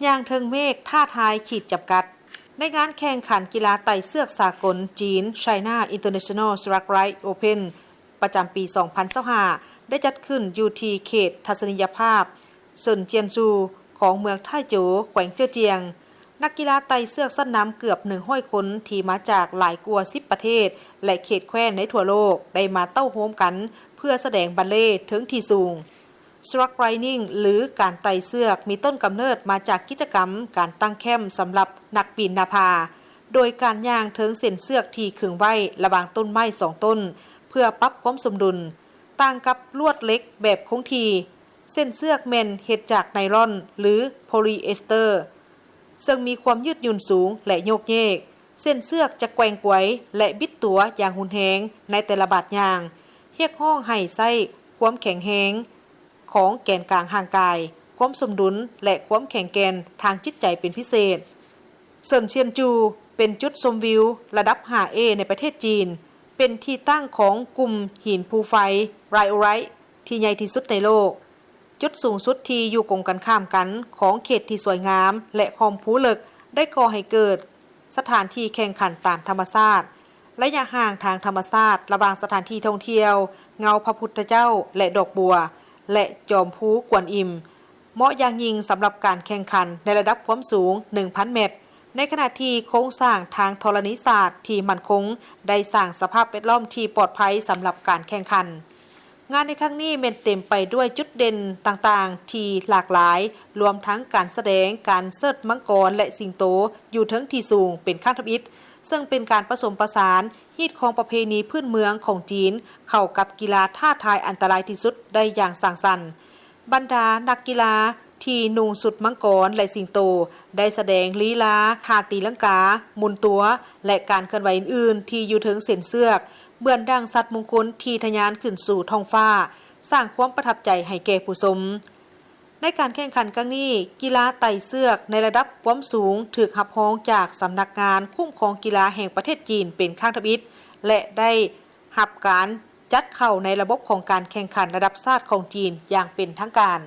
ຍ່າງເທິງເມກ ທ້າທາຍຂີດຈຳກັດ. ໃນງານແຂ່ງຂັນກິລາໄຕ່ເຊືອກສາກົນຈີນ China International Slopestyle Open ປະຈຳປີ ສອງພັນຊາວຫ້າ ໄດ້ຈັດຂຶ້ນຢູ່ທີ່ເຂດທັດສະນີຍະພາບເຊິນຈຽນຊູ ຂອງເມືອງທ້າຍໂຈ ແຂວງເຈີ້ອຈຽງ. ນັກກິລາໄຕ່ເຊືອກຊັ້ນນຳເກືອບ ໜຶ່ງຮ້ອຍຄົນ ທີ່ມາຈາກຫຼາຍກວ່າ ສິບ ປະເທດ ແລະ ເຂດແຄວ້ນໃນທົ່ວໂລກ ໄດ້ມາເຕົ້າໂຮມກັນ ເພື່ອສະແດງບັນເລ່ເທິງທີ່ສູງ. Slopestyle ຫຼື ການໄຕ່ເຊືອກ ມີຕົ້ນກຳເນີດມາຈາກກິດຈະກຳການຕັ້ງແຄ້ມສຳລັບນັກປີນໜ້າຜາ ໂດຍການຍ່າງເທິງເສັ້ນເຊືອກທີ່ຂຶງໄວ້ລະຫວ່າງຕົ້ນໄມ້ສອງຕົ້ນ ເພື່ອປັບຄວາມສົມດຸນ. ຕ່າງກັບລວດເຫຼັກແບບຄົງທີ່, ເສັ້ນເຊືອກແມ່ນເຮັດຈາກໄນລອນ ຫຼື ໂພລີເອສເຕີ ເຊິ່ງມີຄວາມຍືດຫຍຸ່ນສູງ ແລະ ໂຍກເຍກ. ເສັ້ນເຊືອກຈະແກວ່ງໄກວ ແລະ ບິດຕົວຢ່າງຮຸນແຮງໃນແຕ່ລະບາດຍ່າງ, ຮຽກຮ້ອງໃຫ້ໃຊ້ຄວາມແຂງແຮງຂອງແກນກາງຮ່າງກາຍ, ຄວາມສົມດຸນ ແລະ ຄວາມແຂງແກ່ນທາງຈິດໃຈເປັນພິເສດ. ເຊິນຈຽນຊູ ເປັນຈຸດຊົມວິວລະດັບ ຫ້າເອ ໃນປະເທດຈີນ, ເປັນທີ່ຕັ້ງຂອງກຸ່ມຫີນພູໄຟ Rhyolite ທີ່ໃຫຍ່ທີ່ສຸດໃນໂລກ. ຈຸດສູງສຸດທີ່ຢູ່ກົງກັນຂ້າມກັນຂອງເຂດທີ່ສວຍງາມ ແລະ ຮ່ອມພູເລິກ ໄດ້ກໍ່ໃຫ້ເກີດສະຖານທີ່ແຂ່ງຂັນຕາມທຳມະຊາດ. ໄລຍະຫ່າງທາງທຳມະຊາດລະຫວ່າງສະຖານທີ່ທ່ອງທ່ຽວ ເງົາພະພຸດທະເຈົ້າ ແລະ ດອກບົວ ແລະ ຈອມພູກວນອິມ ເໝາະຢ່າງຍິ່ງສຳລັບການແຂ່ງຂັນໃນລະດັບຄວາມສູງ ໜຶ່ງພັນແມັດ, ໃນຂະນະທີ່ໂຄງສ້າງທາງທໍລະນີສາດທີ່ໝັ້ນຄົງ ໄດ້ສ້າງສະພາບແວດລ້ອມທີ່ປອດໄພສຳລັບການແຂ່ງຂັນ. ງານໃນຄັ້ງນີ້ແມ່ນເຕັມໄປດ້ວຍຈຸດເດັ່ນຕ່າງໆທີ່ຫຼາກຫຼາຍ, ລວມທັງການສະແດງການເຊີດມັງກອນ ແລະ ສິງໂຕຢູ່ເທິງທີ່ສູງເປັນຄັ້ງທຳອິດ, ເຊິ່ງເປັນການປະສົມປະສານຮີດຄອງປະເພນີພື້ນເມືອງຂອງຈີນ ເຂົ້າກັບກິລາທ້າທາຍອັນຕະລາຍທີ່ສຸດໄດ້ຢ່າງສ້າງສັນ. ບັນດານັກກິລາທີ່ນຸ່ງຊຸດມັງກອນ ແລະ ສິງໂຕ ໄດ້ສະແດງລີລາທ່າຕີລັງກາ, ໝູນຕົວ ແລະ ການເຄື່ອນໄຫວອື່ນໆທີ່ຢູ່ເທິງເສັ້ນເຊືອກ ເໝືອນດັ່ງສັດມຸງຄຸນທີ່ທະຍານຂຶ້ນສູ່ທ້ອງຟ້າ, ສ້າງຄວາມປະທັບໃຈໃຫ້ແກ່ຜູ້ຊົມ. ໃນການແຂ່ງຂັນຄັ້ງນີ້, ກິລາໄຕ່ເຊືອກໃນລະດັບຄວາມສູງຖືກຮັບຮອງຈາກສຳນັກງານຄຸ້ມຄອງກິລາແຫ່ງປະເທດຈີນເປັນຄັ້ງທຳອິດ ແລະ ໄດ້ຮັບການຈັດເຂົ້າໃນລະບົບຂອງການແຂ່ງຂັນລະດັບຊາດຂອງຈີນຢ່າງເປັນທາງການ.